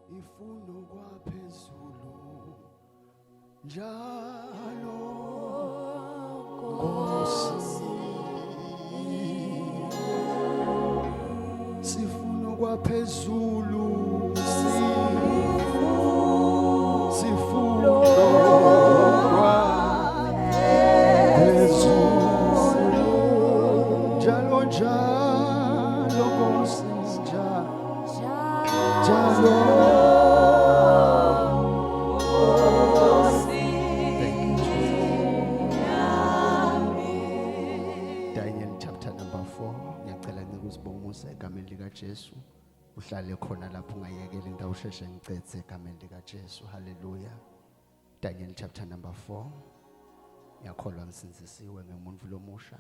Ifuna kwaphezulu njalo Nkosi sifuna kwaphezulu sifuna kwaphezulu njalo njalo Nkosi njalo Daniel chapter number 4 ngiyacela ncike usibonguse egameni lika Jesu uhlale khona lapho ungayekeli indawo usheshe ngicethe egameni lika Jesu haleluya Daniel chapter number 4 ngiyakholwa ngisindisiwe ngemuntu lomusha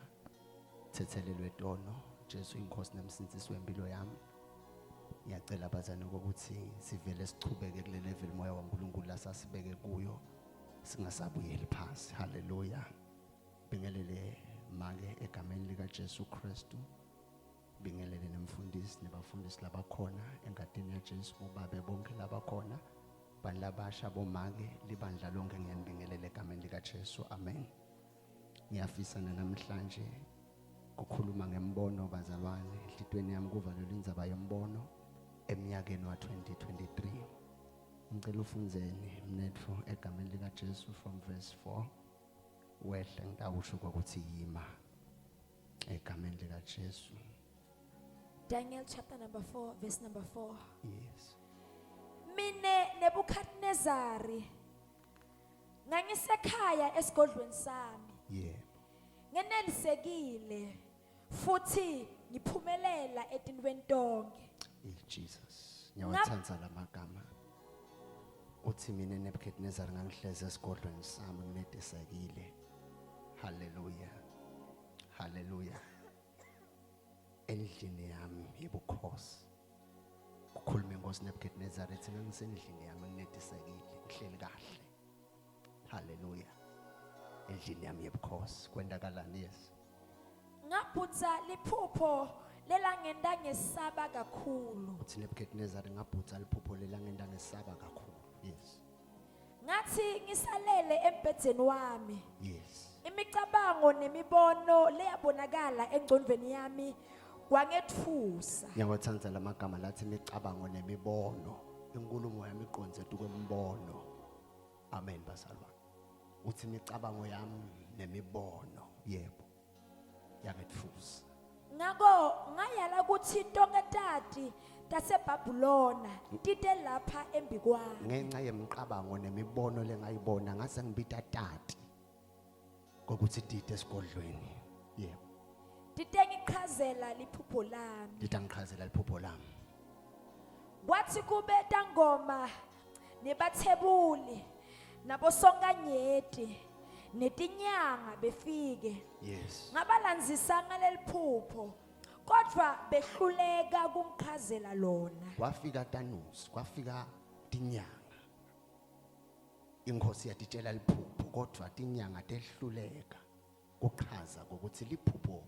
thethelelwe tono Jesu inkosi nemsindisi wempilo yami ngiyacela bazane ukuthi sivele sichubeke kule level moya waNkulunkulu lasasibeke kuyo singasabuyeli phansi haleluya bingelele make egameni lika Jesu Kristu bingelele nemfundisi nebafundisi labakhona engadini yaJesu bobabe bonke labakhona bantu labasha bomake libandla lonke ngiyanibingelela egameni likaJesu amen ngiyafisa namhlanje kukhuluma ngembono bazalwane enhlitweni yami kuvalelwe indzaba yembono eminyakeni wa-2023 ngicela ufundzeni mnetfu egameni likaJesu from verse 4 wehle ngitawusho ukuthi yima egameni likaJesu Daniel chapter number 4 verse number 4 yes Mine Nebuchadnezzari ngangisekhaya esigodlweni sami yebo ngenelisekile futhi ngiphumelela etintweni tonke Eh Jesus ngiyawathanda lamagama uthi mina Nebuchadnezzar ngangihleze esigodlweni sami nginedisekile haleluya haleluya endlini yami yebukhosi kukhuluma inkosi Nebuchadnezzar ethi ngangisendlini yami nginedisekile ngihleli kahle haleluya endlini yami yebukhosi kwendakalani yes ngabhutsa liphupho lelangenta ngesaba kakhulu uthi Nebuchadnezzar ngabhutsa liphupho lelangenta ngesaba kakhulu yes ngathi ngisalele embhedzeni wami yes imicabango nemibono leyabonakala engcondweni yami kwangethusa ngiyawathanda lamagama lathi imicabango nemibono inkulumo yami iqonze tukwembono amen bazalwane uthi imicabango yami nemibono yebo yangethusa ngako ngayala ukuthi tonke tati taseBhabhulona tite lapha embikwami ngenxa yemicabango nemibono lengayibona ngase ngibita tati kokuthi tite esigodlweni yebo tite ngichazela liphupho lami tite ngichazela liphupho lami kwathi kube tangoma nebathebuli nabosonkanyeti netinyanga befike yes ngabalandzisa ngaleliphupho kodwa behluleka kungichazela lona kwafika Tanus kwafika tinyanga inkosi yatitshela liphupho kodwa tinyanga tehluleka kuchaza ukuthi liphupho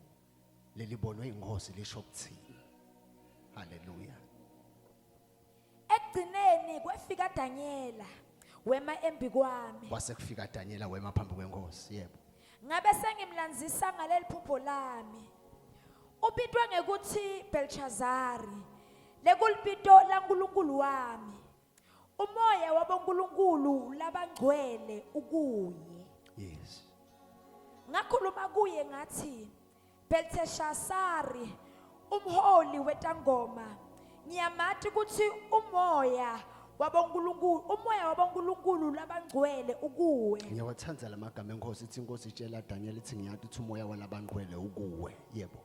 lelibonwe inkosi lisho ukuthini haleluya Ekugcineni kwefika Danyela wema embi kwami. Kwase kufika Danyela wema phambi kwenkosi yebo. Ngabe sengimlandzisa ngaleli phupho lami. Ubitwa ngekuthi Belshazari lekulibito laNkulunkulu wami. Umoya waboNkulunkulu labangcwele ukuye. Yes. Ngakhuluma kuye ngathi Belteshasari umholi wetangoma ngiyamati ukuthi umoya waboNkulunkulu umoya waboNkulunkulu labangcwele ukuwe Ngiyawathanda lamagama enkosi ithi inkosi itshela Daniel ithi ngiyathi uthi umoya walabangcwele ukuwe yebo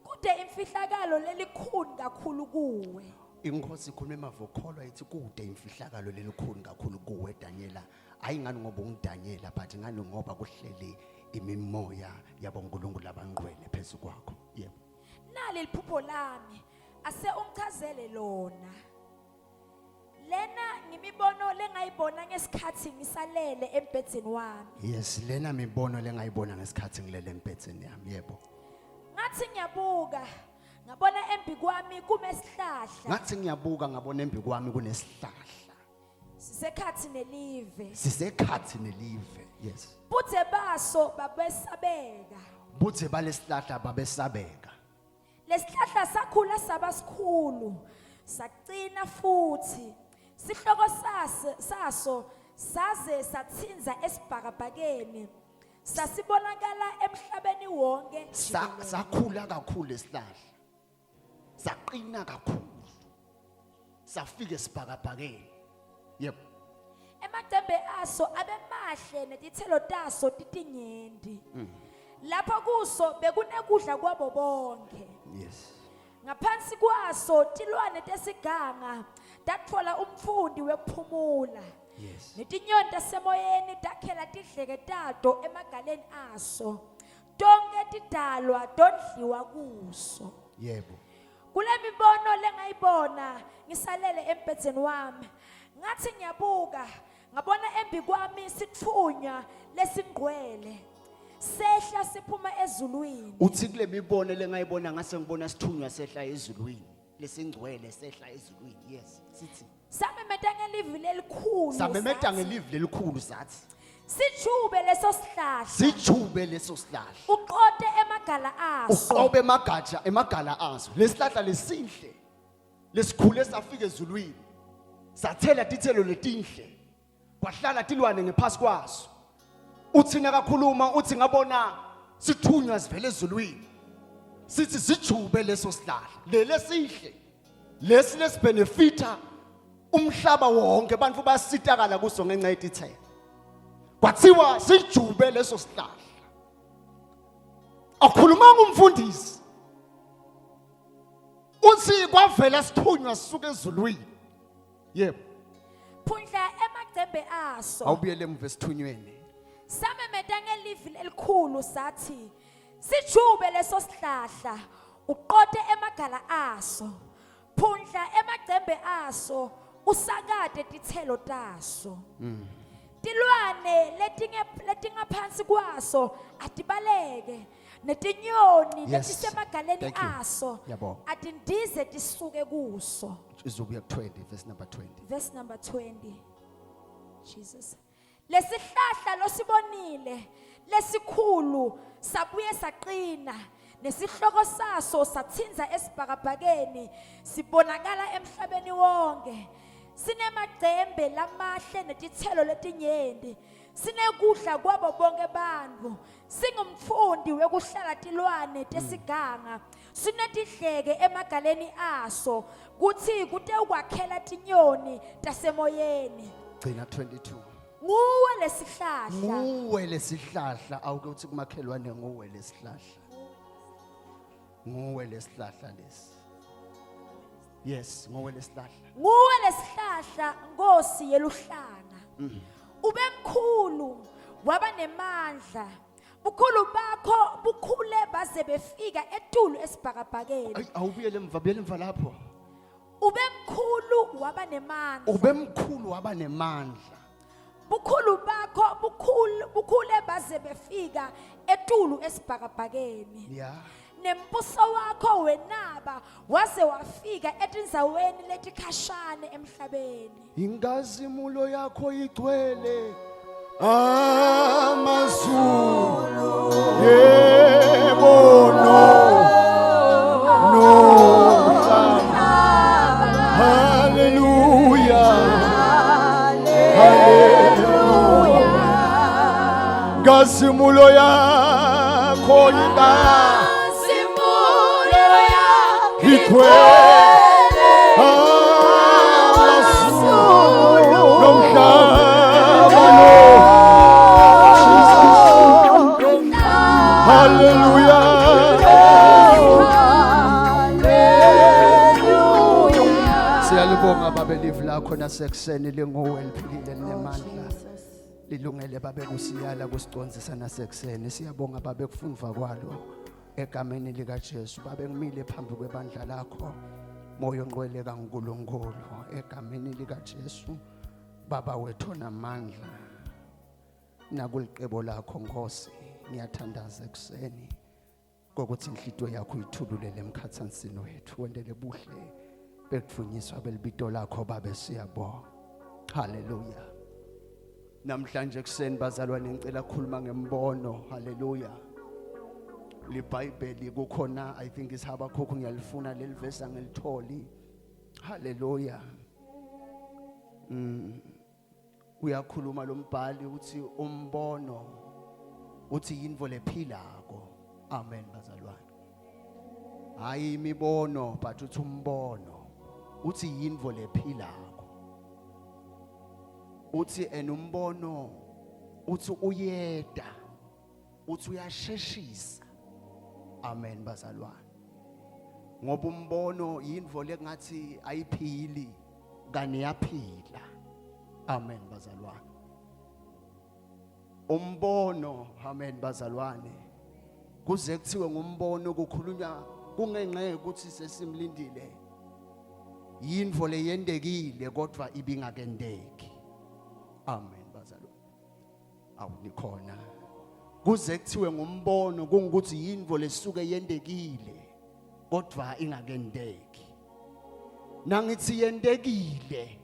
kude imfihlakalo lelikhuni kakhulu kuwe Inkosi ikhuluma emavokholwa ithi kude imfihlakalo lelikhuni kakhulu kuwe Daniela hayi ngani ngoba unguDaniela but ngani ngoba kuhleli imimoya yabonkulunkulu abangqwele phezu kwakho yebo nali liphupho lami ase ungichazele lona lena ngimibono lengayibona ngesikhathi ngisalele embhedzeni wami yes lena mibono lengayibona ngesikhathi ngilele embhedzeni yami yebo ngathi ngiyabuka Ngabona embi kwami kumesihlahla. Ngathi ngiyabuka ngabona embi kwami kunesihlahla. Sisekhathi nelive. Sisekhathi nelive. Yes. Budze baso babesabeka. Budze balesihlahla babesabeka. Lesihlahla sakhula saba sikhulu. Saqina futhi. Sihloko saso saso saze sathinza esibhakabhakeni. Sasibonakala emhlabeni wonke. Sakhula kakhulu lesihlahla. Saqina kakhulu. Safika esibhakabhakeni. Yebo. Emacembe aso abemahle netithelo taso titinyenti. Lapho kuso bekunekudla kwabo bonke. Yes. Ngaphansi kwaso tilwane tesiganga tatfola umfundi wekuphumula. Yes. Netinyoni tasemoyeni takhela tidleke tato emagaleni aso. Tonke tidalwa tondliwa kuso. Yebo. Kule mibono lengayibona ngisalele embhedzeni wami. Ngathi ngiyabuka ngabona embi kwami sithunywa lesingcwele. Sehla siphuma ezulwini. Uthi kule mibono lengayibona ngase ngibona sithunywa sehla ezulwini. Lesingcwele sehla ezulwini. Yes. Sithi Samemeta ngelivi lelikhulu. Samemeta sathi, ngelivi lelikhulu sathi Sijube leso sihlahla. Sijube leso sihlahla. Uqote emagala aso. Uqobe emagatsha emagala aso. Lesihlahla lesihle lesikhule safika ezulwini. Sathela tithelo letinhle. Kwahlala tilwane ngephasi kwaso. Uthi nakakhuluma uthi ngabona sithunywa sivele ezulwini. Sithi sijube leso sihlahla. Lelesihle lesi lesibenefita umhlaba wonke abantu basitakala kuso ngenxa yetithelo. Kwathiwa sijube leso sihlahla. Akhulumanga umfundisi. Uthi kwavela sithunywa sisuka ezulwini. Yebo. Phundla emacembe aso. Awubuyele emuva esithunyweni. Samemeta ngelivi elikhulu sathi sijube leso sihlahla uqote emagala aso. Phundla emacembe aso usakade tithelo taso. Tilwane letinge letingaphansi kwaso atibaleke netinyoni Yes. letisemagaleni Thank you. aso Ngiyabonga. atindize tisuke kuso. Izobuya ku 20 verse number 20. Verse number 20. Jesus. Lesihlahla losibonile lesikhulu sabuye saqina nesihloko saso sathinza esibhakabhakeni sibonakala emhlabeni wonke. Sinemacembe lamahle netithelo letinyenti. Sinekudla kwabo bonke bantfu. Singumfundi wekuhlala tilwane tesiganga. Sinetidleke emagaleni aso kuthi kutewukwakhela tinyoni tasemoyeni. Gcina 22. Nguwe lesihlahla. Nguwe lesihlahla awuke uthi kumakhelwane nguwe lesihlahla. Nguwe lesihlahla lesi. Yes, nguwe lesihlahla. Nguwe lesihlahla Nkosi yeluhlanga. Ube mkhulu waba nemandla. Bukhulu bakho bukhule baze befika etulu esibhakabhakeni. Ayi awubuyele emva buyele emva lapho. Ube mkhulu waba nemandla. Ube mkhulu waba nemandla. Bukhulu bakho bukhulu bukhule baze befika etulu esibhakabhakeni. Yeah. Nembuso wakho wenaba waze wafika etindzaweni letikhashane emhlabeni. Inkazimulo yakho igcwele amazulu. Yebo no no. Hallelujah. Hallelujah. Inkazimulo yakho igcwele amazulu nomhlaba lo. Hallelujah. Siyalibonga babe live lakho nasekuseni linguwe liphilile linemandla. Lilungele babe kusiyala kusicondzisa nasekuseni. Siyabonga babe kufundva kwalo egameni lika Jesu. Babe ngimile phambi kwebandla lakho. Moya ongcwele kaNkulunkulu egameni lika Jesu. Baba wethu namandla. Nakulicebo lakho Nkosi ngiyathandaza ekuseni. Kokuthi inhlitiyo yakho uyithululele emkhathansini wethu wendele buhle bekuthunyiswa belibito lakho babe siyabonga. Haleluya. Namhlanje ekuseni bazalwane ngicela ukukhuluma ngembono. Haleluya. LiBhayibheli kukhona I think isiHabakhukhu ngiyalifuna leli verse angilitholi. Haleluya. Uyakhuluma lo mbhali uthi umbono uthi yinto lephilako. Amen bazalwane. Hayi imibono but uthi umbono uthi yinto lephilako. Uthi enumbono uthi uyeda uthi uyasheshisa. Amen bazalwane. Ngoba umbono yinto lengathi ayiphili kani yaphila. Amen bazalwane. Umbono, amen bazalwane. Kuze kuthiwe ngumbono kukhulunywa kungenxa yokuthi sesimlindile. Yinto leyendekile kodwa ibingakendeki. Amen bazalwane. Awu nikhona. Kuze kuthiwe ngumbono kungukuthi yinto lesuke yendekile kodwa ingakendeki. Nangithi yendekile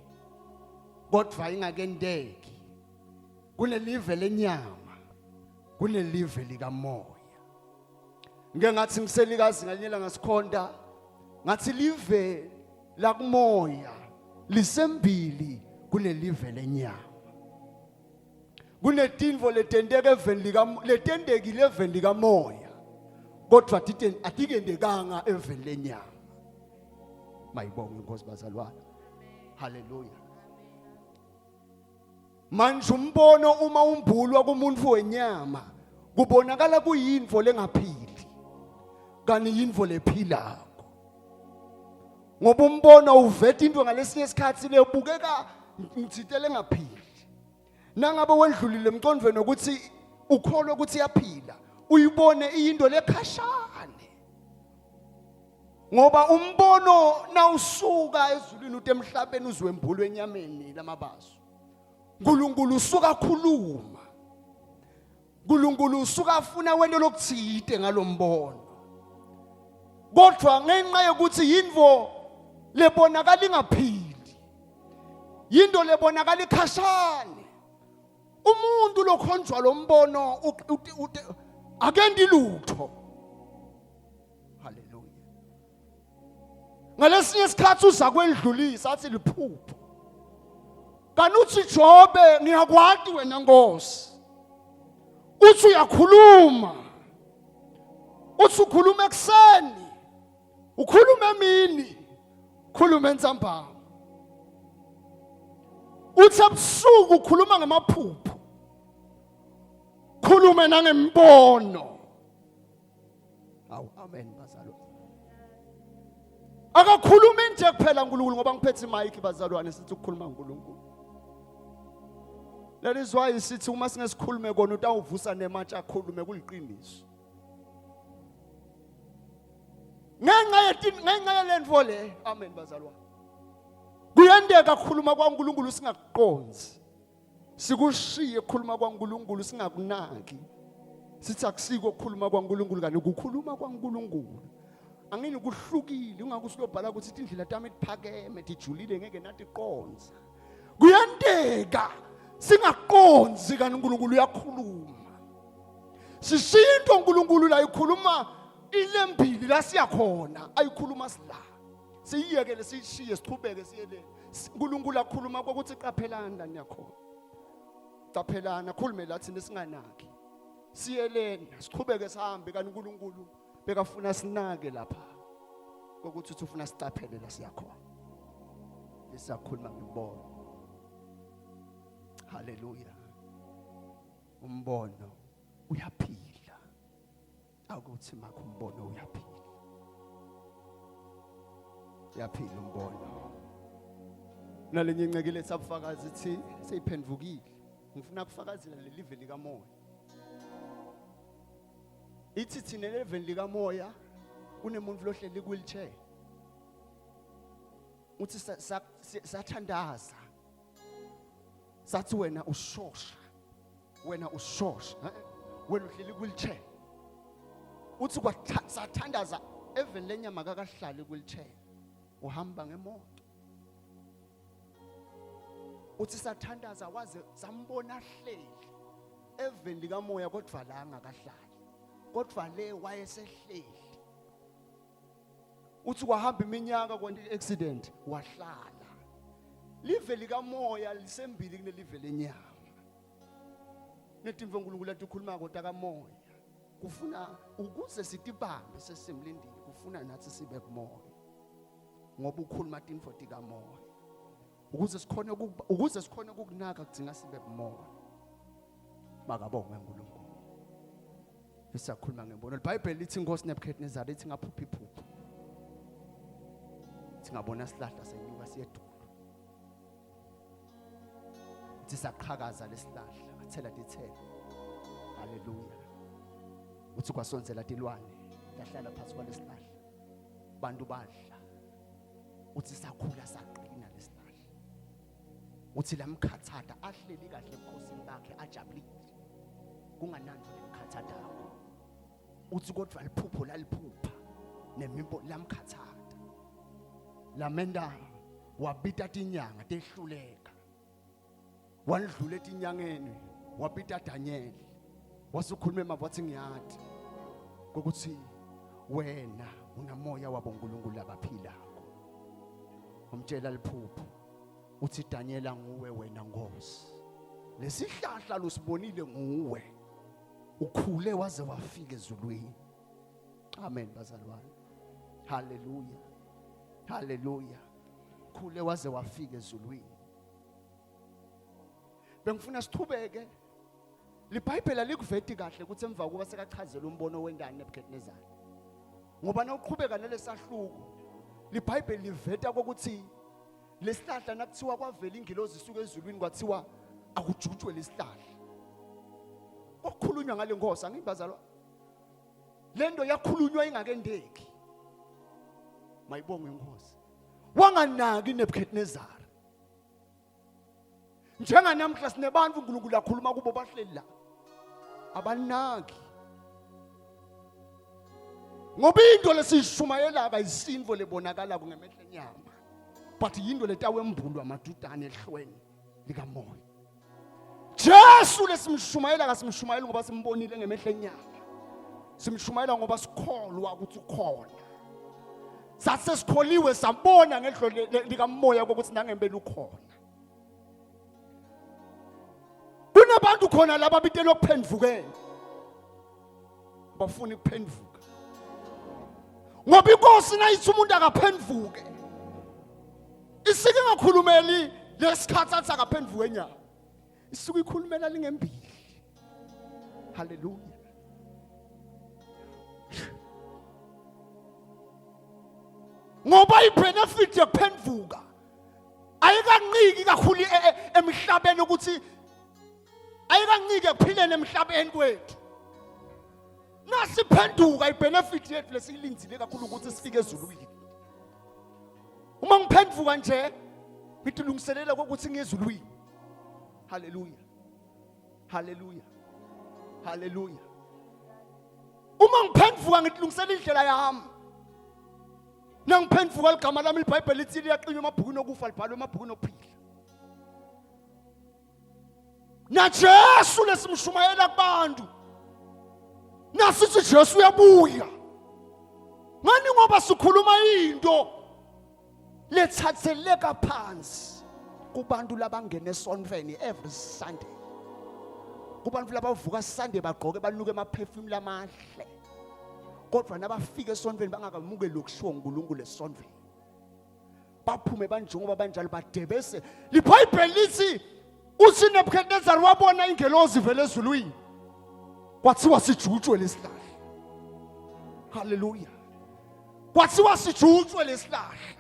kodwa ingakendeki. Kunelive lenyama, kunelive likamoya. Ngike ngathi ngiselikazi ngalinye ngasikhonda ngathi live lakumoya lisembili kunelive lenyama. Kunetinfo letenteka eveni lika letendekile eveni likamoya kodwa atikendekanga eveni lenyama. Mayibonge inkosi bazalwane. Haleluya. Manje umbono uma umbulwa kumuntu wenyama kubonakala kuyinto lengaphili kani yinto lephilako. Ngoba umbono uveta into ngalesinye isikhathi lebukeka ngithite lengaphili. Nangabe wendlulile emqondweni ukuthi ukholwe ukuthi iyaphila, uyibone iyinto lekhashane. Ngoba umbono nawusuka ezulwini uthi emhlabeni uzwembulwe enyameni lamabaso. uNkulunkulu usuka akhuluma. uNkulunkulu usuka afuna wena lokuthide ngalombono. Kodwa ngenxa yokuthi yinto lebonakala ingaphili. Yinto lebonakala ikhashane. Umuntu lokhonjwa lombono akendi lutho. Haleluya. Ngalesinye isikhathi uza kwendlulisa athi liphupho. Kanti uthi Jobe ngiyakwati wena Nkosi. Uthi uyakhuluma. Uthi ukhuluma ekuseni. Ukhuluma emini. Ukhuluma entsambama. Uthi ebusuku ukhuluma ngamaphupho. Khulume nangembono. Awu amen bazalwane. Akakhulumi nje kuphela uNkulunkulu ngoba ngiphethe imic bazalwane sithi ukukhuluma uNkulunkulu. That is why sithi uma singesikhulume kona utawuvusa nematshe akhulume kuliqiniso. Ngenxa yetini ngenxa yalento le amen bazalwane. Kuyendeka kukhuluma kwaNkulunkulu singakuqonzi. Sikushiye ukukhuluma kwaNkulunkulu singakunaki. Sithi akusiko ukukhuluma kwaNkulunkulu kanti ukukhuluma kwaNkulunkulu. Angini kuhlukile ungake usuyobhala ukuthi indlela tami iphakeme tijulile ngeke nathi qonza. Kuyenteka singaqonzi kanti uNkulunkulu uyakhuluma. Sishiya into uNkulunkulu la ikhuluma ilembili la siyakhona ayikhuluma sila. Siyiyekele siyishiye sichubeke siyele. uNkulunkulu akhuluma kokuthi qaphelani la niyakhona. Qaphelani akhulume la thina singanaki. Siyelena sichubeke sihambe kanti uNkulunkulu bekafuna sinake lapha. Kokuthi uthi ufuna siqaphele la siyakhona. Siyakhuluma ngembono. Haleluya. Umbono uyaphila. Akuthi makho umbono uyaphila. Uyaphila umbono. Nalenye inceke letha ubufakazi ithi seyiphendukile. Ngifuna ukufakazela leli live likamoya. Ithi thina leveni likamoya kunemuntu lohleli ku-wheelchair. Uthi sathandaza. Sathi wena ushosha. Wena ushosha. Wena uhleli ku-wheelchair. Uthi sathandaza eveni lenyama kakahlali kwilchair. Uhamba ngemoto. Uthi sathandaza waze sambona ahleli eveni likamoya kodwa la angakahlali. Kodwa le wayesehleli. Uthi kwahamba iminyaka kwenta i-accident wahlala. Live likamoya lisembili kunelive lenyama. Netimvo uNkulunkulu atikhuluma takamoya. Kufuna ukuze sitibambe sesimlindile kufuna nathi sibe kumoya. Ngoba ukhuluma tinfo tikamoya. Ukuze sikhone ukuze sikhone ukukunaka kudzinga sibe kumoya. Makabonge uNkulunkulu. Siyakhuluma ngembono. IBhayibheli lithi inkosi Nebuchadnezzar ithi ngaphupha iphupho. Singabona sihlahla senyuka siyedulu. Ithi saqhakaza lesihlahla, athela tithelo. Haleluya. Uthi kwasondzela tilwane, tahlala phansi kwalesihlahla. Bantu badla. Uthi sakhula saqina lesihlahla. Uthi lamkhathata ahleli kahle ebukhosini bakhe ajabulile. Kungananto lemkhathatako. Uthi kodwa liphupho laliphupha nemimpo lamkhathata. Lamenda wabita tinyanga tehluleka. Wandlula etinyangeni wabita Daniel. Wasukhuluma emavi wathi ngiyati ukuthi wena unamoya wabonkulunkulu abaphilako. Umtshela liphupho. Uthi Daniel nguwe wena Nkosi. Lesihlahla losibonile nguwe. Ukhule waze wafika ezulwini. Amen bazalwane. Haleluya. Haleluya. Khule waze wafika ezulwini. Bengifuna sichubeke. LiBhayibheli alikuveti kahle ukuthi emva kuba sekachazela umbono wendani Nebuchadnezzar. Ngoba nawuqhubeka nalesahluko liBhayibheli liveta kokuthi lesihlahla nakuthiwa kwavela ingilozi isuka ezulwini kwathiwa akujutshwe lesihlahla. Kwakukhulunywa ngale nkosi angithi bazalwa. Lento yakhulunywa ingakendeki. Mayibongwe inkosi. Wanganaki Nebuchadnezzar. Njenganamhla sinebantu uNkulunkulu akhuluma kubo bahleli la. Abanaki. Ngoba into lesiyishumayela kayisinto lebonakala ngemehlo enyama. But yinto letawembulwa amadudane ehlweni likamoya. Jesu lesimshumayela kasimshumayeli ngoba simbonile ngemehlo enyama. Simshumayela ngoba sikholwa ukuthi ukhona. Sase sikholiwe sabona ngehlo likamoya ukuthi nangempela ukhona. Kunabantu khona laba bitelwa kuphendvukela. Bafuna ukuphenduka. Ngoba inkosi nayithi umuntu akaphenduke. Isike ingakhulumeli lesikhathi athi akaphenduke enyama. Isuke ikhulumela lingembili. Haleluya. Ngoba ibenefit yokuphenduka ayikanqiki kakhulu e, e, emhlabeni ukuthi ayikanqiki ekuphileni emhlabeni kwethu. Nasiphenduka ibenefit yethu lesiyilindzile kakhulu ukuthi sifike ezulwini. Uma ngiphenduka nje ngidilungiselela ukuthi ngiye ezulwini. Haleluya. Haleluya. Haleluya. Uma ngiphenduka ngidilungisela indlela yami. Nangiphenduka ligama lami iBhayibheli lithi liyaqinywa emabhukwini okufa libhalwe emabhukwini okuphila. NaJesu lesimshumayela kubantu. Nasithi Jesu uyabuya. Ngani ngoba sikhuluma into lethatheleka phansi kubantu labangena esontweni every Sunday. Kubantu labavuka Sunday bagqoke banuke amaperfume lamahle. Kodwa nabafika esontweni bangakamukeli okushiwo uNkulunkulu esontweni. Baphume banjengoba banjalo badebese. LiBhayibheli lithi uthi Nebuchadnezzar wabona ingelozi ivele ezulwini. Kwathiwa sijutshwe lesihlahla. Hallelujah. Kwathiwa sijutshwe lesihlahla.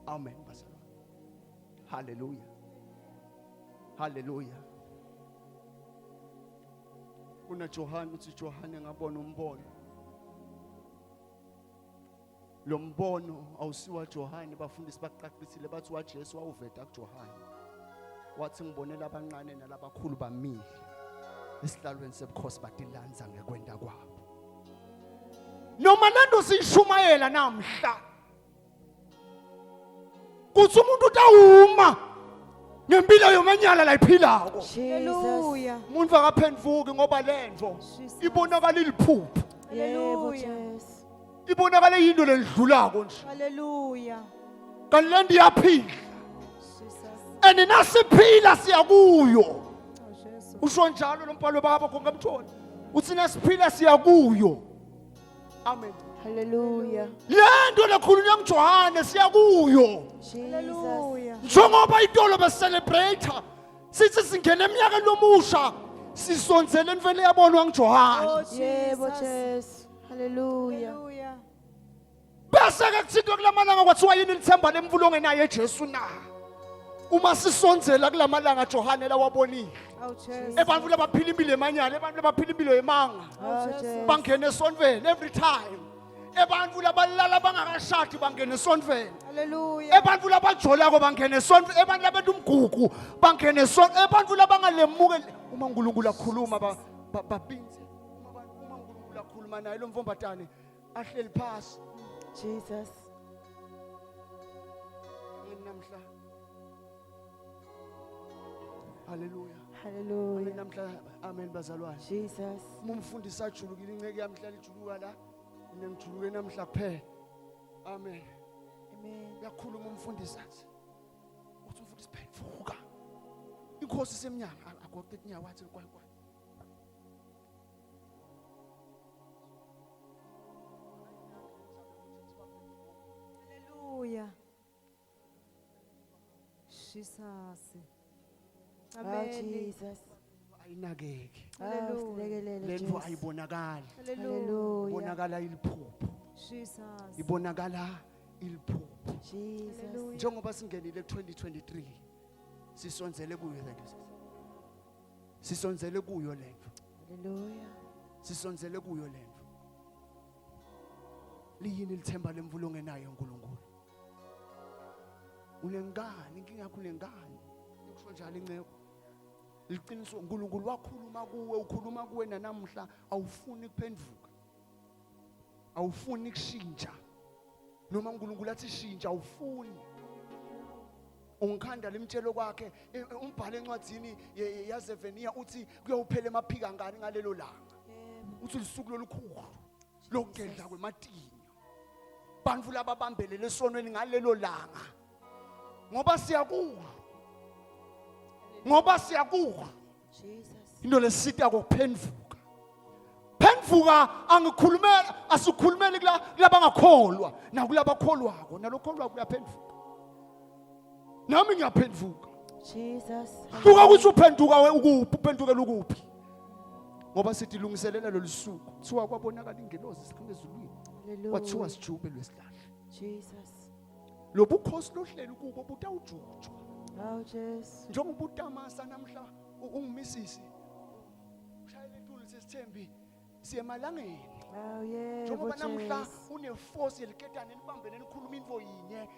Amen bazalwane. Hallelujah. Hallelujah. Kuna Johane uthi Johane ngabona umbono. Lo mbono awusiwa Johane bafundisi baqaqisile bathi waJesu wawuveta kuJohane. Wathi ngibonela abancane nalabakhulu bamile esihlalweni sebukhosi batilanza ngekwenda kwabo. Noma lento siyishumayela namhla. Kuthi umuntu utawuma ngempilo yomanyala layiphilako. Hallelujah. Umuntu akaphenduki ngoba lento Jesus. ibonakala iliphupho. Yebo Hallelujah. Jesu. Ibonakala iyinto lendlulako nje. Hallelujah. Kanti lento iyaphila. Jesus. And nasiphila siyakuyo. Oh Jesu. Usho njalo lo mbhalo baba konke mtholi. Uthi nasiphila siyakuyo. Amen. Hallelujah. Lento lekhulunywa nguJohane siyakuyo. Jesus. Hallelujah. Njengoba itolo beselebrate sithi singena eminyakeni lomusha sisondzele entweni yabonwa nguJohane. Oh Yebo Jesus. Jesu. Hallelujah. Hallelujah. Bese ke kuthintwa kulamalanga kwathiwa yini lithemba lemvulo ongenayo eJesu na? Uma sisondzela kulamalanga Johane lawabonile. Oh Jesu. Ebantfu labaphila impilo emanyala, ebantfu labaphila impilo yemanga. Oh Jesu. Jesu. Bangena esontfweni every time. Ebantfu labalala bangakashadi bangena esontfweni. Hallelujah. Ebantfu labajolako bangena esontfweni, ebantfu labenta umgugu bangena esontfweni, ebantfu labangalemukeli uma uNkulunkulu akhuluma babinze. Uma uNkulunkulu akhuluma naye lo mfombatane ahleli phasi. Jesus. Namhla. Hallelujah. Hallelujah. Amen namhla. Amen bazalwane. Jesus. Uma umfundisi ajulukile inceke yami ihlala ijuluka la. Mina ngijuluke namhla kuphela. Amen. Amen. Uyakhuluma umfundisi athi. Uthi umfundisi phenduka. Inkosi isemnyango agoqe inyawo athi kwayi kwayi. Hallelujah. Jesus. Oh Amen. Jesus. Ayinakeki. Oh Hallelujah. silekelele Lento Jesu. ayibonakali. Hallelujah. Hallelujah. Ibonakala iliphupho. Jesus. Ibonakala iliphupho. Jesus. Hallelujah. Njengoba singenile ku2023 sisondzele kuyo lento. Sisondzele kuyo lento. Hallelujah. Sisondzele kuyo lento. Liyini lithemba lemvulo ongenayo uNkulunkulu? Unengane, inkinga yakho unengane. Ukusho njalo inceko. Liqiniso uNkulunkulu wakhuluma kuwe, ukhuluma kuwe namhla awufuni kuphenduka. Awufuni kushintsha. Noma uNkulunkulu athi shintsha awufuni. Ungikhanda lemtshelo kwakhe umbhalo encwadzini yaZefaniya uthi kuyawuphela emaphika ngani ngalelo langa. Yebo. Uthi lusuku lolukhulu lokugedla kwematinyo. Bantfu lababambelele esonweni ngalelo langa. Ngoba siyakulo. Ngoba siyakulo. Jesus. Into lesita kokuphenduka. Phenduka angikhulumela asikhulumeli kula kulabangakholwa nakulabakholwako nalokholwa kuyaphenduka. Nami ngiyaphenduka. Jesus. Hluka ukuthi uphenduka we ukuphi uphendukela ukuphi. Ngoba sithi lungiselela lolu suku. Kuthiwa kwabonakala ingelozi siqhuma ezulwini. Hallelujah. Kwathiwa sijube lwesihlahla. Jesus. Lobukhosi lohleli kubo butawujutshwa. Oh Jesu. Njengoba utamasa namhla ungumisisi. Ushayela intuli sesithembi siye emalangeni. Oh yebo Njengoba namhla Jesu. uneforce yeliketane elibambene likhuluma into yinye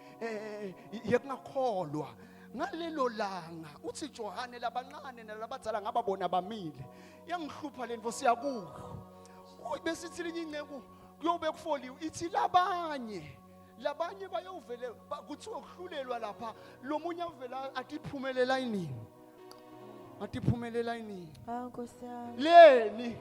yekungakholwa. Ngalelo langa uthi Johane labancane nalabadzala ngaba bona bamile. Iyangihlupha lento siyakuyo. Uyi besithi linye inceku kuyobe kufoliwe ithi labanye labanye bayovele kuthiwa kuhlulelwa lapha lomunye avela atiphumele layinini. Atiphumele layinini. Ah Nkosi yami. Leni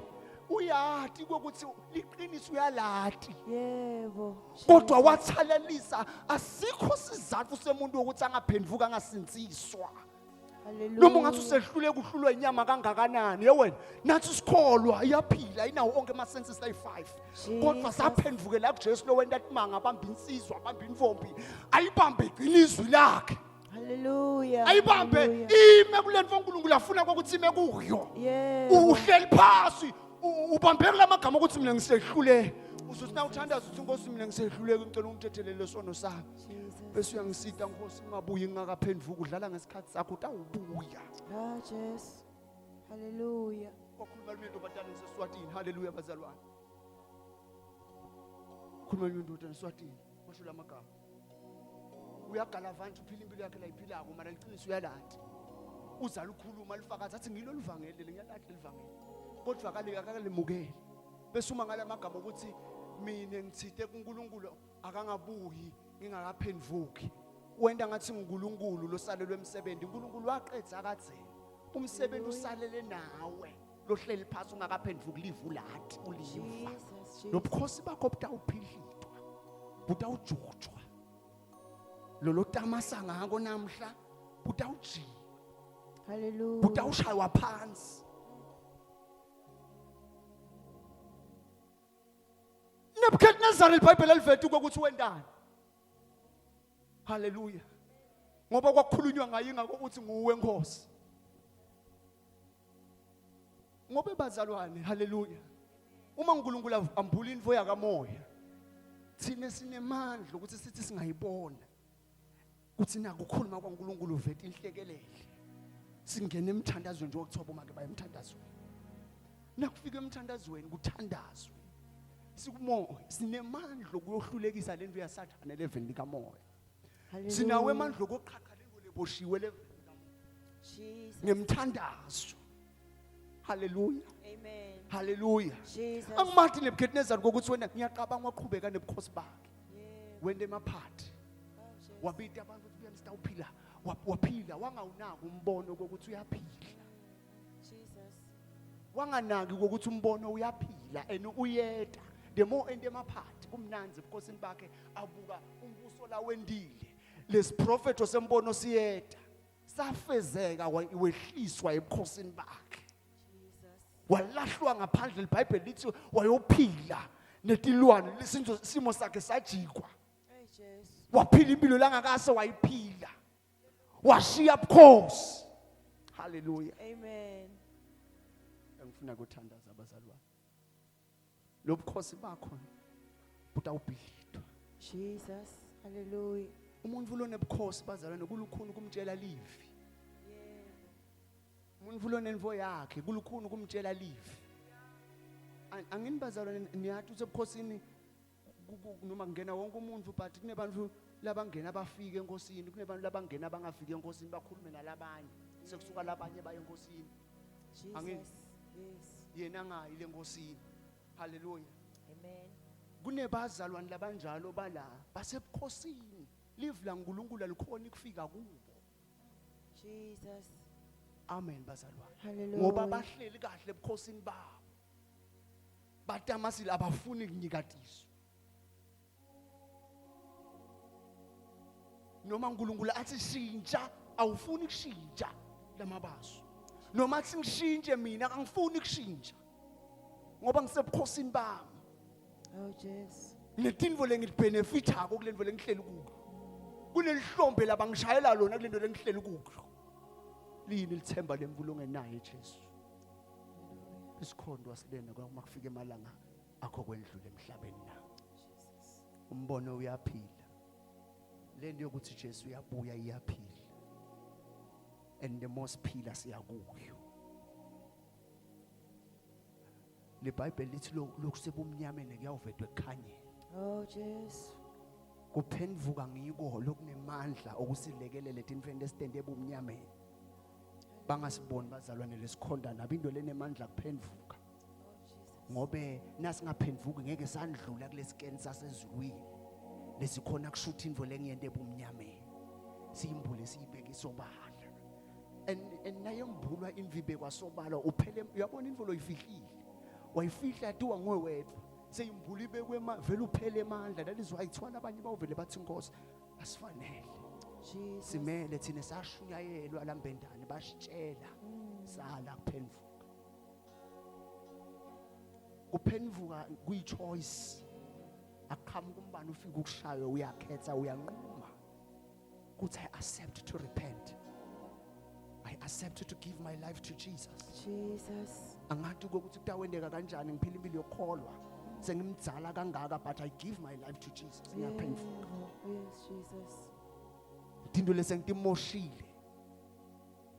uyati ukuthi liqiniso uyalati. Yebo. Kodwa wathalalisa asikho sizathu semuntu ukuthi angaphenduka angasinziswa. Hallelujah. Noma ungathi usehlule kuhlulwa inyama kangakanani ye wena nathi sikholwa iyaphila inawo onke ama senses ayi5 kodwa Jesus. saphendukela kuJesu lo wenta timanga abamba insizwa abamba intombi ayibambe igcina izwi lakhe. Hallelujah. Ayibambe Hallelujah. ime kulento uNkulunkulu afuna ukuthi ime kuyo. Yebo. Uhleli phasi ubambe kulamagama ukuthi mina ngisehlule. Uzothi na uthandaza uthi Nkosi mina ngisehluleke ngicela ungithethelele sono sami. Jesus. Bese uyangisita Nkosi ungabuyi ngingakaphenduki udlala ngesikhathi sakho utawubuya. Ah Jesu. Hallelujah. Kwakhuluma lunye intombazane ngiseSwatini. Hallelujah bazalwane. Khuluma lunye indoda ngeSwatini. Washo lamagama. Uyagalavanja uphila impilo yakhe layiphilako mara liqiniso uyalati. Uzala ukhuluma lifakazi athi ngilo livangeli ngiyalati lelivangeli. Kodwa akaleka akalemukeli. Bese uma ngala magama ukuthi Mina ngithite kuNkulunkulu akangabuyi ngingakaphenduki. Wenta ngathi nguNkulunkulu losalelwe emsebenzi. uNkulunkulu waqedza kadzeni. Umsebenzi usalele nawe. Lohleli phasi ungakaphenduki livu lati uliva. Jesus. Lobukhosi bakho butawuphilitwa. Butawujutshwa. Lolo tamasa ngako namhla butawujika. Hallelujah. Butawushaywa phansi. Nebuchadnezzar iBhayibheli eliveta ukuthi wendani. Hallelujah. Ngoba kwakukhulunywa ngaye ngako ukuthi nguwe Nkosi. Ngoba bazalwane, hallelujah. Uma uNkulunkulu ambula into yakamoya, thina sinemandla ukuthi sithi singayibona. Kuthi nakukhuluma kwaNkulunkulu uveta inhlekelele. Singena emthandazweni nje okuthiwa bomake baye emthandazweni. Nakufika emthandazweni kuthandazwe. Sikumoya sinemandla okuyohlulekisa lento yaSathane leveni likamoya. Sinawo amandla okuqhaqha lento leboshiwe leveni likamoya. Jesus. Ngemthandazo. Hallelujah. Amen. Hallelujah. Jesus. Angimathi Nebuchadnezzar kokuthi wena ngiyacabanga waqhubeka nebukhosi bakhe. Yeah. Wente emaphathi. Oh, Jesus. Wabita abantu ukuthi buya sitawuphila. Waphila wangawunaka umbono kokuthi uyaphila. Jesus. Wanganaki kokuthi umbono uyaphila and uyeta. The more ente emaphathi kumnanzi ebukhosini bakhe abuka umbuso la wendile. Lesiprofetho sembono siyeta. Safezeka wehliswa ebukhosini bakhe. Jesus. Walahlwa ngaphandle iBhayibheli lithi wayophila netilwane lesinzo simo sakhe sajikwa. Hey Jesus. Waphila impilo langakase wayiphila. Washiya bukhosi. Hallelujah. Amen. Engifuna ukuthandaza abazalwane. Lobukhosi bakho butawubhidlitwa. Jesus. Hallelujah. Umuntu lonebukhosi bazalwane kulukhuni kumtshela livi. Yeah. Umuntu lonenvo yakhe kulukhuni kumtshela livi. Angini bazalwane niyathi usebukhosini noma kungena wonke umuntu but kunebantu labangena bafike enkosini kunebantu labangena bangafiki enkosini bakhulume nalabanye sekusuka labanye baye enkosini. Angini? Jesus. Yes. Yena angayi lenkosini. Hallelujah. Amen. Kunebazalwane labanjalo bala basebukhosini live la uNkulunkulu alikhona ukufika kubo. Jesus. Amen bazalwane. Hallelujah. Ngoba bahleli kahle ebukhosini babo. Batamasile abafuni kunyikatiswa. Noma uNkulunkulu athi shintsha awufuni kushintsha lamabaso. Noma athi ngishintshe mina angifuni kushintsha. Ngoba ngisebukhosini bami. Oh Jesus. Netinvo lengilibenefitako kulento lengihleli kuyo. Kunelihlombe labangishayela lona kulento lengihleli kuyo. Liyini lithemba lemvulo ongenaye Jesu. Isikhondo asilena kwama kufika emalanga akho kwendlula emhlabeni na. Jesus. Umbono uyaphila. Lento yokuthi Jesu uyabuya iyaphila. And the most phila siyakuyo. LeBhayibheli lithi lokusebumnyameni kuyawuvedwa ekukhanyeni. Oh Jesu. Kuphenduka ngiko lokunemandla okusilekelele etinfeni lesitende ebumnyameni. Bangasiboni bazalwane lesikhonda nabo into lenemandla kuphenduka. Oh Jesus. Ngobe nasingaphenduki ngeke sandlula kulesikeni sasezulwini. Lesikhona kushutha into lengiyente ebumnyameni. Siyimbule siyibeke isobala. And nayembulwa imvibe kwasobala uphele uyabona into loyifihlile. Wayifihla atiwa nguwe wedwa. Seyimbula ibekwe vele uphele emandla. That is why ithwala abanye bawuvele bathi Nkosi asifanele. Jesus. Simele thina sashunyayelwa lambendane basitshela sala kuphenduka. Kuphenduka kuyi choice. Aqhamuka umbani ufika ukushayo uyakhetha uyanquma. Kuthi I accept to repent. I accept to give my life to Jesus. Jesus. Angathi ukuthi kutawendeka kanjani ngiphila impilo yokukholwa. Sengimdzala kangaka but I give my life to Jesus. Ngiyaphenduka. Yes, Jesus. Tinto lesengitimoshile.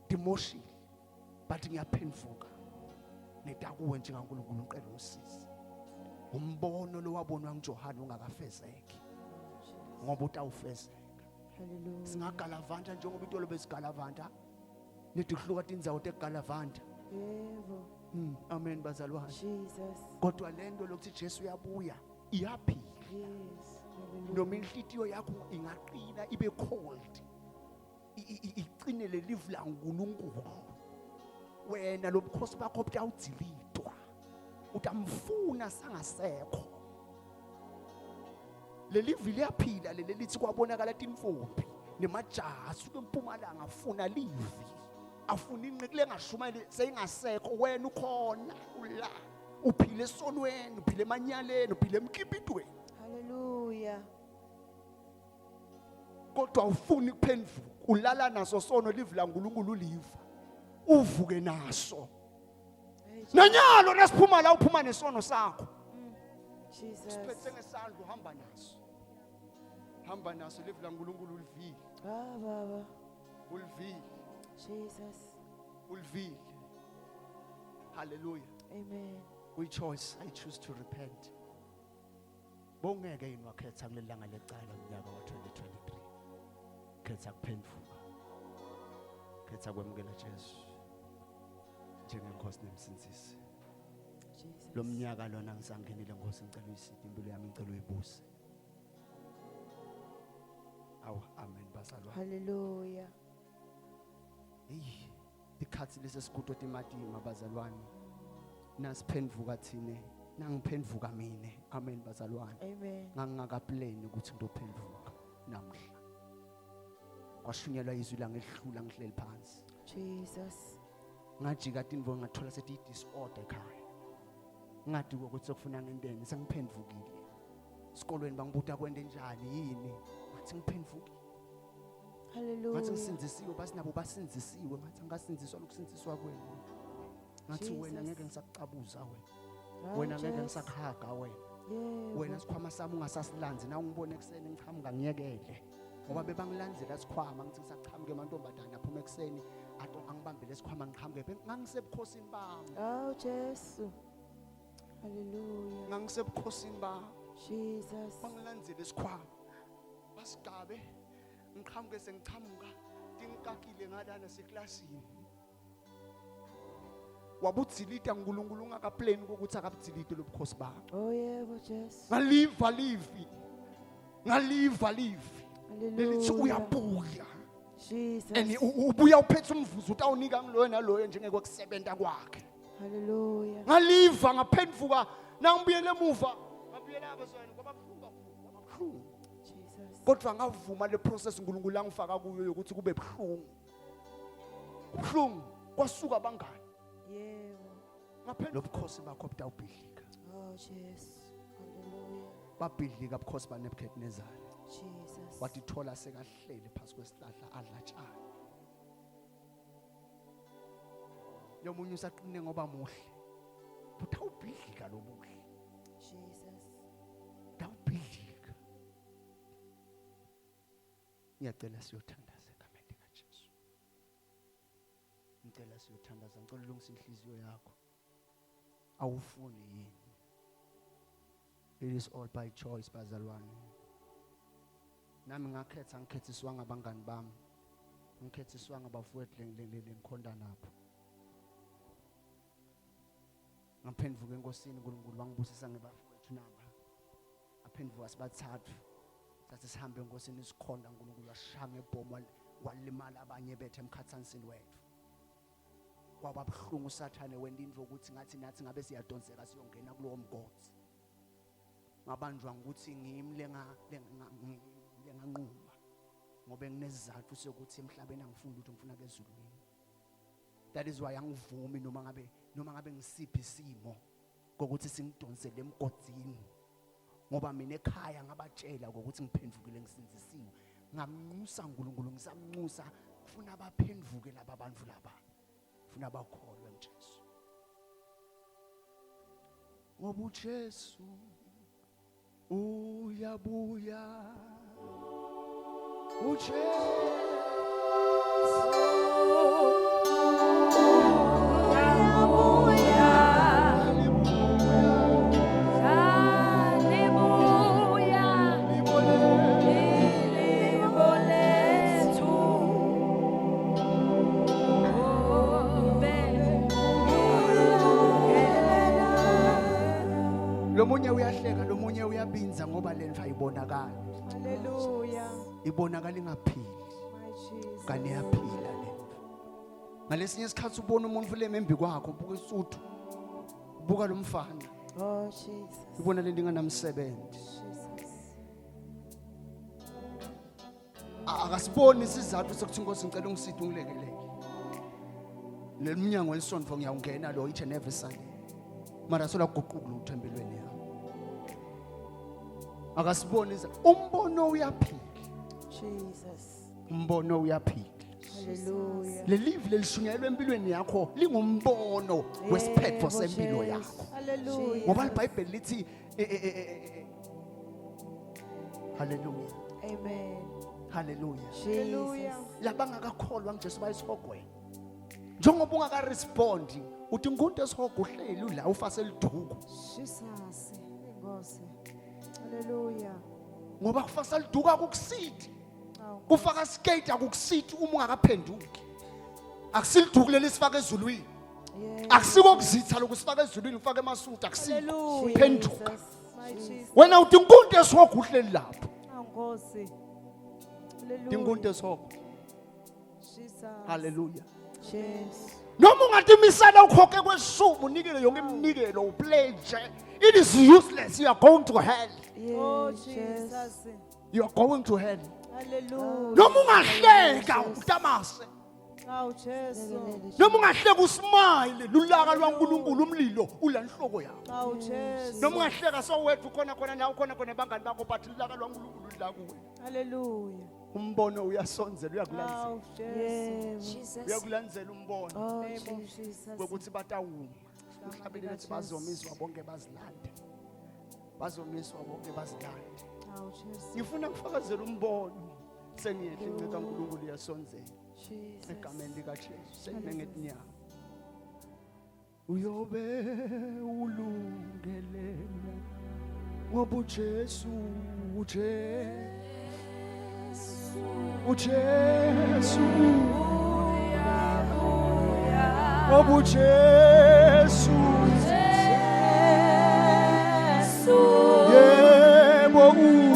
Timoshile. But ngiyaphenduka. Netakuwe njengaNkulunkulu uqele ungisize. Umbono lowabonwa nguJohane ungakafezeki. Ngoba utawufezeka. Hallelujah. Singagalavanta njengoba itolo besigalavanta. Nithi kuhluka tindzawo tegalavanta. Yebo. Amen bazalwane. Jesus. Kodwa lento lokuthi Jesu uyabuya Iyaphila. Yes. Hallelujah. Noma inhlitiyo yakho ingaqina ibe cold. Iqine lelivu laNkulunkulu. Wena lobukhosi bakho butawudzilitwa. Utamfuna sangasekho. Lelivi liyaphila leli lithi kwabonakala tinfombi nemajaha asuke empumalanga afuna livi. Afuna inqe lengashumayeli seyingasekho wena ukhona ula. Uphile esonweni, uphile emanyaleni, uphile emkipitweni. Hallelujah. Kodwa awufuni kuphenduka. Ulala naso sono livi laNkulunkulu uliva. Uvuke naso. Hey, Nanyalo nasiphuma la uphuma nesono sakho. Jesus. Siphethe ngesandla uhamba naso. Hamba naso livi laNkulunkulu ulivile. Ah, Baba. Ulivile. Jesus. Ulivile. Hallelujah. Amen. We choice I choose to repent. Bongeke yini wakhetha kuleli langa lecala umnyaka wa 2023. Khetha kuphenduka. Khetha kwemukela Jesu njengenkosi nemsindzisi. Jesus. Lo mnyaka lona ngisangenile Nkosi ngicela uyiside impilo yami ngicela uyibuse. Awu amen bazalwane. Hallelujah. Hey, ikhathi lesesigudo timatima bazalwane. Nasiphenduka thine, nangiphenduka mine. Amen bazalwane. Amen. Ngangingakaplani ukuthi ngizophenduka namhla. Kwashunyelwa izwi la ngehlula ngihleli phansi. Jesus. Ngajika tinvo ngathola sethi disorder ekhaya. Ngadi ukuthi sekufuna ngenteni sengiphendukile. Esikolweni bangibuta kwente njani yini? Ngathi ngiphendukile. Ngathi Hallelujah. ngisindzisiwe basi nabo basindzisiwe ngathi angasindziswa lokusindziswa kwenu. Ngathi wena Jesus. ngeke ngisakucabuza wena. Ah, Wena ngeke Jesu. ngisakuhaga wena. Yebo. Wena sikhwama sami ungasasilanzi na ungibone ekuseni ngichamuka ngiyekele. Ngoba bebangilandzela sikhwama ngithi ngisachamuka emantombazana aphuma ekuseni ato angibambele sikhwama ngiqhamuke ngangisebukhosini bami. Oh Jesu. Hallelujah. Ngangisebukhosini bami. Jesus. Bangilandzele sikhwama. Basigabe ngiqhamuke sengichamuka tingikakile ngalana seklasini. Wabudzilita uNkulunkulu ungakaplani ukuthi akabudzilite lobukhosi bakhe. Oh yebo Jesu. Ngaliva livi. Ngaliva livi. Lelithi Hallelujah. uyabuya. Jesus. And ubuya uphethe umvuzo utawunika ngiloyo naloyo njengekwekusebenza kwakhe. Hallelujah. Ngaliva ngaphenduka nangibuyele emuva. Ngabuyela abazweni kwababuhlungu kakhulu, kwababuhlungu. Jesus. Kodwa ngavuma le process uNkulunkulu angifaka kuyo yokuthi kube buhlungu. Kubuhlungu kwasuka abangani. Yebo. Ngaphenduka lobukhosi bakho butawubhidlika. Oh Jesu. Hallelujah. Babhidlika ubukhosi baNebuchadnezzar. Jesus. Watithola sekahleli phasi kwesihlahla adla tshani. Lomunye usaqine ngoba muhle. Butawubhidlika lobuhle. Jesus. Butawubhidlika. Ngiyacela siyothandaza egameni likaJesu. Ngicela siyothandaza, ngicela ulungise inhliziyo yakho. Awufuni yini? It is all by choice bazalwane. Nami ngakhetha ngikhethiswa ngabangani bami. Ngikhethiswa ngabafowethu lengikhonda nabo. Ngaphenduka enkosini uNkulunkulu wangibusisa ngebafowethu naba. Aphenduka sibathathu. Sathi sihambe enkosini sikhonda uNkulunkulu washaya ngebhomu walimala abanye bethu emkhathansini wethu. Kwaba buhlungu uSathane wenta into ukuthi ngathi nathi ngabe siyadonseka siyongena kulowo mgodi. Ngabanjwa ukuthi ngimi lenganquma ngoba nginesizathu sokuthi emhlabeni angifuni ukuthi ngifuna kezulwini. That is why angivumi noma ngabe ngisiphi isimo kokuthi singidonsele emgodini. Ngoba mina ekhaya ngabatshela ukuthi ngiphendukile ngisindzisiwe. Ngamnxusa uNkulunkulu ngisamnxusa kufuna baphenduke laba bantu laba. Funa bakholwe ngiJesu. Ngoba uJesu uyabuya. uJesu uyabuya. Haleluya. Ilibo lethu. Lomunye uyahleka, lomunye Uyabinza ngoba lento ayibonakali. Hallelujah. Ibonakala ingaphili. My Jesus. Kanti iyaphila lento. Ngalesinye isikhathi ubona umuntu lemembi kwakho ubuka isuthu. Buka lo mfana. Oh Jesus. Ubona lento inganamsebenzi. Jesus. Akasiboni isizathu sokuthi inkosi ngicela ungiside ungilekelele. Le mnyango welisonto ngiyawungena lo each and every Sunday. Mara sola guquka lutho empilweni yami. Akasiboni umbono uyaphila. Jesus. Umbono uyaphila. Hallelujah. Leli lelishunyayelwe empilweni yakho lingumbono wesiphetho sempilo yakho. Hallelujah. Ngoba iBhayibheli lithi Hallelujah. Amen. Hallelujah. Hallelujah. Labangakakholwa ngiJesu bayisihogweni. Njengoba ungakarespondi uthi ngunto esihogo uhleli la ufase liduku. Jesus. Inkosi. Hallelujah. Ngoba kufasa liduku akukusithi. Kufaka skate akukusithi uma ungakaphenduki. Akusiliduku leli sifaka ezulwini. Akusiko kuzitha lokusifaka ezulwini ufake emasuti akusiko. Phenduka. Wena uthi ngunto esihogo uhleli lapho. Nkosi. Hallelujah. Tingunto esihogo. Jesus. Hallelujah. Jesus. Noma ungatimisela ukhokhe kweshumi unikele yonke iminikelo upledge. It is useless. You are going to hell. Oh Jesus. You are going to hell. Hallelujah. Noma ungahleka utamase. Awu Jesu. Noma ungahleka usmile lulaka lwaNkulunkulu umlilo ulanhloko yakho. Awu Jesu. Noma ungahleka sowethu khona khona nawe khona khona bangani bakho but lulaka lwaNkulunkulu la kuwe. Hallelujah. Umbono uyasonzela uyakulandzela. Awu Jesu. Jesus. Uyakulandzela umbono. Oh Jesus. Ukuthi batawuma. Uhlabele bethi bazomiswa bonke bazilande. Bazomiswa bonke bazilande. Awu Jesu. Ngifuna kufakazela umbono. Sengiyehla inceka kaNkulunkulu iyasonzela. Jesus. Egameni likaJesu sengime ngetinyawo. Uyobe ulungelene ngoba uJesu uJesu uJesu ngoba uJesu yebo Uyabuya.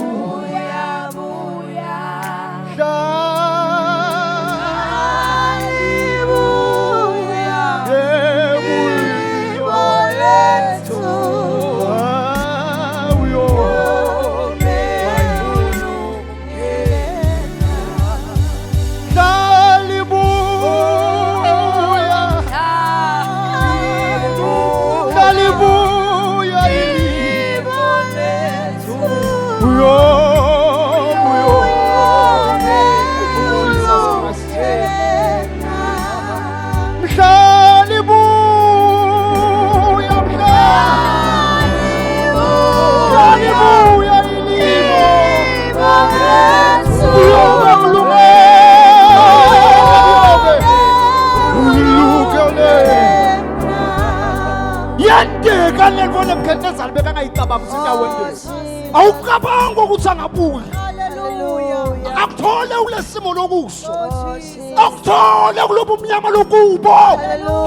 Yenteka lento Nebuchadnezzar bekangayicabanga ukuthi itawenteka. Awucabanga ukuthi angabuya. Hallelujah. Akuthole kulesimo lokuso. Oh Jesus. Akuthole kulobu mnyama lokubo.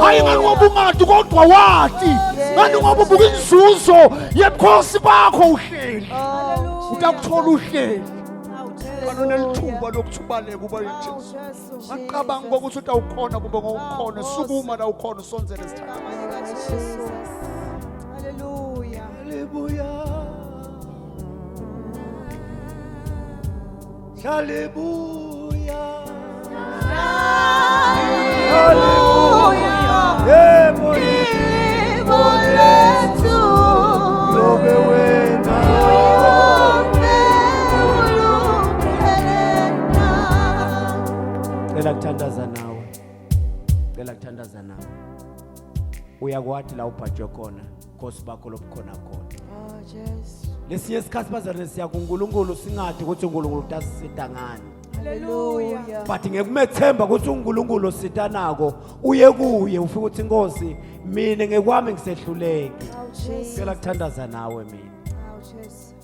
Hayi ngani ngoba ungadi kodwa wathi. Ngani ngoba ubuka inzuzo yebukhosi bakho uhleli. Hallelujah. Utakuthola uhleli. Awu Jesu. Kanonelithuba lokuthi ubaleke uba Awu Jesu. Jesu. Ngicabanga ukuthi utawukhona kumbe ngowukhona sukuma la ukhona usonzele isithatha. Jesus. Hallelujah. Hallelujah. Hallelujah. Hallelujah. Yebo yobe wena. Cela kuthandaza nawe. Cela kuthandaza nawe. Uyakwathi la ubhajwe khona, Nkosi bakho lobukhona khona. Oh Jesu. Lesinye isikhathi bazalwane siya kuNkulunkulu singathi ukuthi uNkulunkulu utasisita ngani. Hallelujah. But ngekumethemba ukuthi uNkulunkulu ositanako uye kuye ufike uthi Nkosi mina ngekwami ngisehluleki. Awu Jesu. Cela kuthandaza nawe mina. Awu Jesu.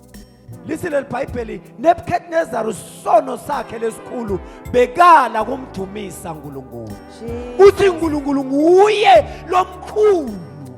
Lisi leli Bhayibheli Nebuchadnezzar isono sakhe lesikhulu bekala kumdumisa uNkulunkulu. Jesus. Uthi uNkulunkulu nguye lomkhulu.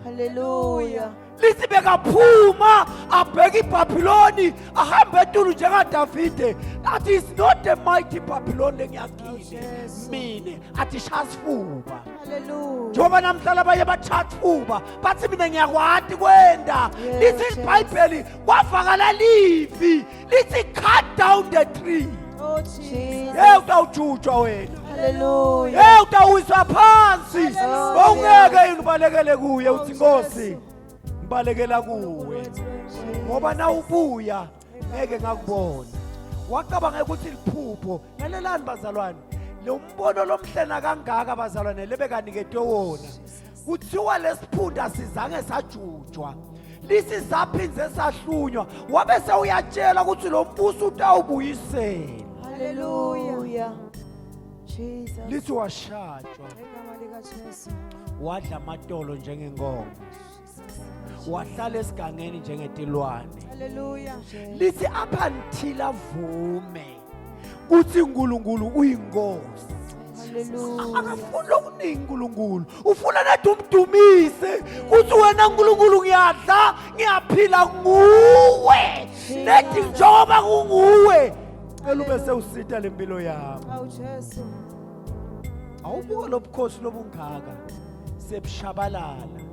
Hallelujah. Lithi bekaphuma abheke iBhabhiloni ahambe etulu njengaDavide athi is not the mighty Babylon lengiyakhile mina athi shaya sifuba. Hallelujah. Njengoba namhla labanye batshaya sifuba bathi mina ngiyakwati kwenda. Lithi iBhayibheli kwavakala livi lithi cut down the tree. Oh Jesus. Hey utawujutshwa wena. Hallelujah. Hey utawiswa phansi. Oh, Awungeke yini ubalekele kuye Oh, uthi Nkosi Jesu. ngibalekela kuwe. Ngoba nawubuya ngeke ngakubona. Wacabanga ukuthi liphupho. Lalelani bazalwane. Lo mbono lomhlena kangaka bazalwane lebekaniketwe wona. Kuthiwa lesiphunda sizange sajutshwa. Lisi saphindze sahlunywa wabe sewuyatshela ukuthi lo mbuso utawubuyisela. Hallelujah. Jesus. Lithi washatshwa Igama likaJesu. Wadla amatolo njengenkomo. Wahlala esigangeni njengetilwane. Hallelujah. Lithi up until avume kuthi uNkulunkulu uyinkosi. Hallelujah. Akafuni okuningi uNkulunkulu. Ufuna nathi umdumise kuthi wena uNkulunkulu ngiyadla ngiyaphila nguwe. Nethi njengoba kunguwe. Cela ube sewusita lempilo yami. Awu Jesu. Awubuka lobukhosi lobungaka sebushabalala.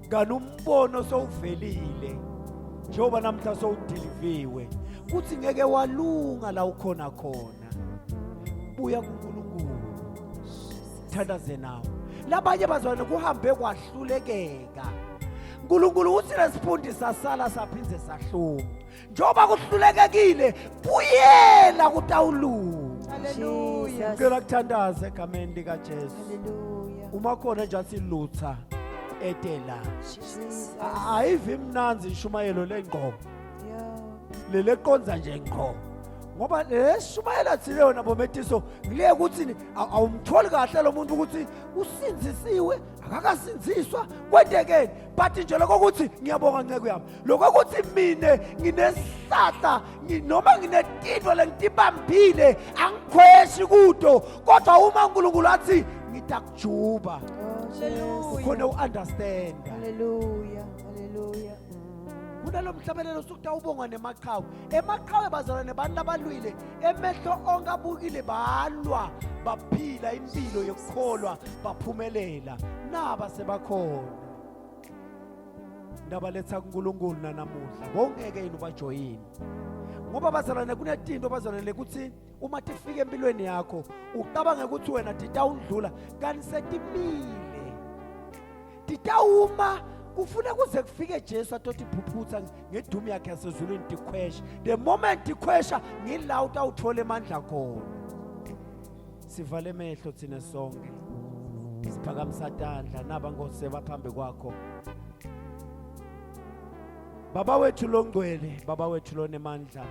Kanti umbono sowuvelile njengoba namhla sowudiliviwe kuthi ngeke walunga la ukhona khona. Buya kuNkulunkulu. Thandaze nawe. Labanye bazalwane kuhambe kwahlulekeka. uNkulunkulu uthi lesifundi sasala saphinde sahluma. Njengoba kuhlulekekile buyela kutawulunga. Hallelujah. Ngicela kuthandaza egameni likaJesu. Hallelujah. Uma khona nje athi lutha etela. Jesus. Ayivi imnanzi inshumayelo lengqo. Yeah. Leleqonza nje ngqo. Ngoba leshumayela thile yona bometiso ngiliye ukuthi awumtholi kahle lo muntu ukuthi usinzisiwe akakasinziswa kwentekeni but nje lokho ukuthi ngiyabonga nceku yami lokho ukuthi mina nginesihlahla noma nginetinto lengitibambile angikhweshi kuto kodwa uma uNkulunkulu athi ngitakujuba Oh, ukhona u-understand Hallelujah. Hallelujah. Kunalo mhlabelelo sukutawubonga nemaqhawe. Emaqhawe bazalwane bantu labalwile emehlo onke abukile balwa baphila impilo yokukholwa baphumelela naba sebakhona. Ndabaletha kuNkulunkulu nanamuhla bongeke yini ubajoyini ngoba bazalwane kunetinto bazalwane ukuthi uma tifika empilweni yakho ucabange ukuthi wena titawundlula kanti setimile titawuma kufuna kuze kufike Jesu atothi phuphutha ngedumu yakhe yasezulwini tikhwesha the moment tikhwesha ngila utawuthola emandla khona sivale emehlo thina sonke siphakamisa tandla naba Nkosi baphambi kwakho Baba wethu longcwele baba wethu lonemandla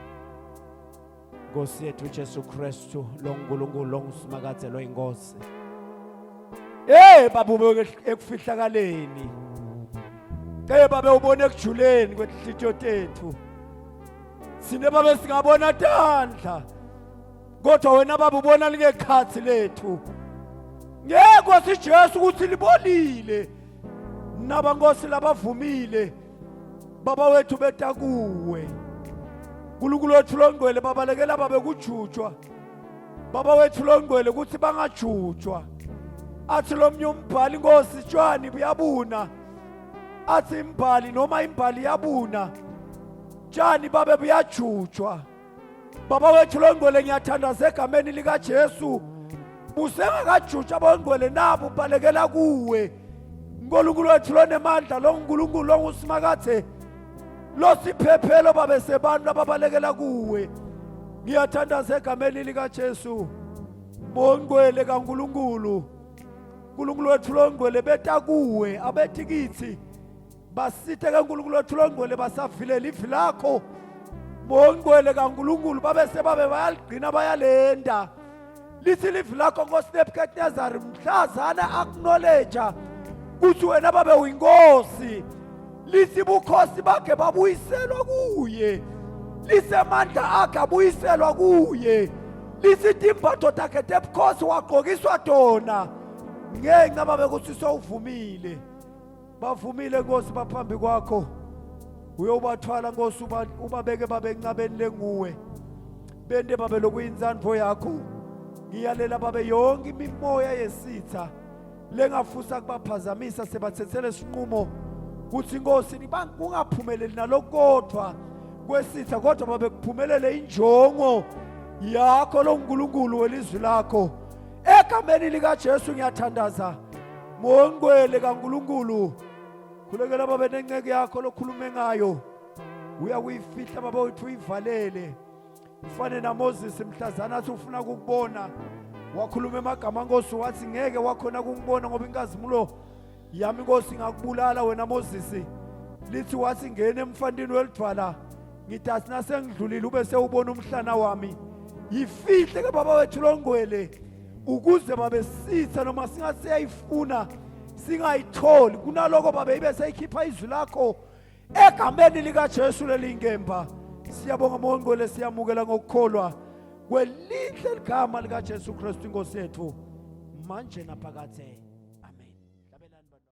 Nkosi yethu Jesu Kristu loNkulunkulu longusimakadze loyinkosi. Hey baba ube ekufihlakaleni. Hey baba ubone ekujuleni kwenhliziyo tethu. Sine baba singabona tandla. Kodwa wena baba ubona lingekhathi lethu. Ngeke Nkosi Jesu ukuthi libolile. Naba Nkosi labavumile. Baba wethu betakuwe. Nkulunkulu wethu longcwele babalekela babe kujutshwa. Baba wethu longcwele ukuthi bangajutshwa. Athi lomnye umbhali Nkosi tshwani buyabuna. Athi imbhali noma imbhali yabuna. Tshani babe buyajutshwa. Baba wethu longcwele ngiyathandaza egameni likaJesu. Busengakajutsha abongcwele nabo balekela kuwe. Nkulunkulu wethu lonemandla lo Nkulunkulu longusimakathe losiphephelo babe sebantu ababalekela kuwe. Ngiyathandaza egameni likaJesu. Bongcwele kaNkulunkulu. Nkulunkulu wethu longcwele beta kuwe abethi kithi basithe kaNkulunkulu wethu longcwele basavilela ivi lakho bongcwele kaNkulunkulu babe sebabe bayaligcina bayalenda lithi livi lakho Nkosi Nebuchadnezzar mhlazana acknowledge ukuthi wena babe uyinkosi lithi bukhosi bakhe babuyiselwa kuye lisemandla akhe abuyiselwa kuye lithi timbatho takhe tebukhosi wagqokiswa tona ngenxa babe kuthi sowuvumile. Bavumile Nkosi baphambi kwakho. Uyobathwala Nkosi ubabeke babe encabeni lenguwe. Bente babe lokuyintsandvo yakho. Ngiyalela babe yonke imimoya yesitha lengafusa kubaphazamisa sebathethele isinqumo kuthi Nkosi kungaphumeleli nalokodwa kwesitha kodwa babe kuphumelele injongo yakho loNkulunkulu welizwi lakho. Egameni likaJesu ngiyathandaza. Mongcwele kaNkulunkulu khulekela babe nenceke yakho lokhulume ngayo uyakuyifihla baba wethu uyivalele ufane naMoses mhlazana athi ufuna ukukubona wakhuluma emagama nkosi wathi ngeke wakhona ukungibona ngoba inkazimulo yami inkosi ingakubulala wena Moses lithi wathi ngena emfantini welidvwala ngithi asinasengidlulile ube sewubona umhlana wami yifihle ke baba wethu longwele ukuze babesitha noma singasiyayifuna singayitholi kunaloko babe ibe seyikhipha izwi lakho egameni likaJesu lelinkemba siyabonga mongcwele siyamukela ngokukholwa kwelihle ligama likaJesu Kristu inkosi yethu manje naphakathe.